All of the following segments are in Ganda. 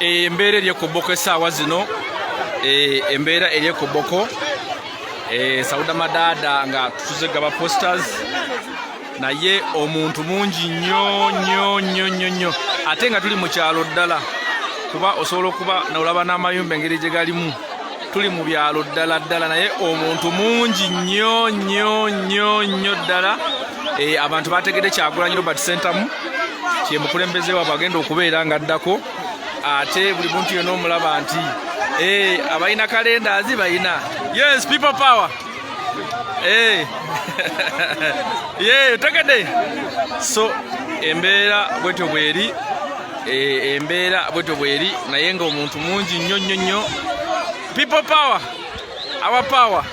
Embeera eri ekoboko essaawa zino, embeera eri ekoboko. Sauda Madaada nga tutuze gaba posters, naye omuntu mungi nnyo nnyo nnyo nnyo nnyo, ate nga tuli mu kyalo ddala, kuba osobola okuba nolaba n'amayumba engeri gye galimu. Tuli mu byalo ddala ddala, naye omuntu mungi nnyo nnyo nnyo nnyo ddala. Abantu bategedde Kyagulanyi Robert Sentamu kye mukulembeze waabwe agenda okubeera nga addako, ate buli muntu yonna omulaba nti abalina calendars balina. Yes, people power. Yeah, tegedde. So embeera bwetyo bweri, embeera bwetyo bweri, naye nga omuntu mungi nnyo nnyo nnyo. People power, our power.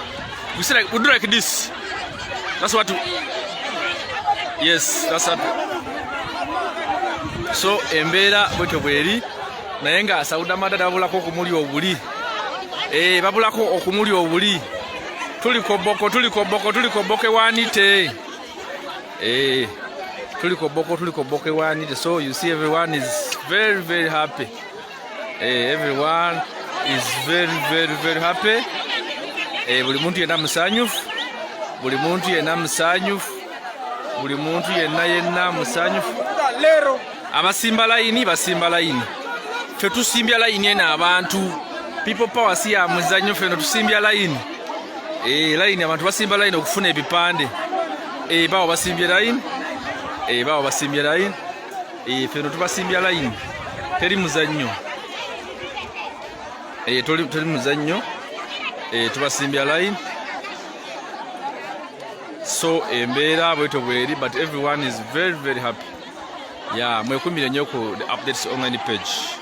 We say like, we do like this. That's what, yes, that's what. So embeera bwetyo bweri, naye nga Sauda Madada babulako okumuli obuli, babulako okumuli obuli. Tuli koboko, tuli koboko, tuli koboko ewanite. Tuli koboko, tuli koboko ewanite. So you see, everyone is very very happy. Everyone is very very very happy. Buli muntu yenna musanyufu, buli muntu yenna musanyufu, buli muntu yenna yenna musanyufu. Abasimba layini basimba layini, ffe tusimbya layini eno. Abantu, people power si ya muzannyo, ffe no tusimbya layini. Layini, abantu basimba layini okufuna ebipande. Bawo basimbye layini, bawo basimbye layini. Ffe no tubasimbya layini, teri muzannyo. Teri muzannyo. Tubasimbya layini. So embeera bwetyo bweri, but everyone is very very happy. Yeah, mwekumire nnyo ku The Updates Online page.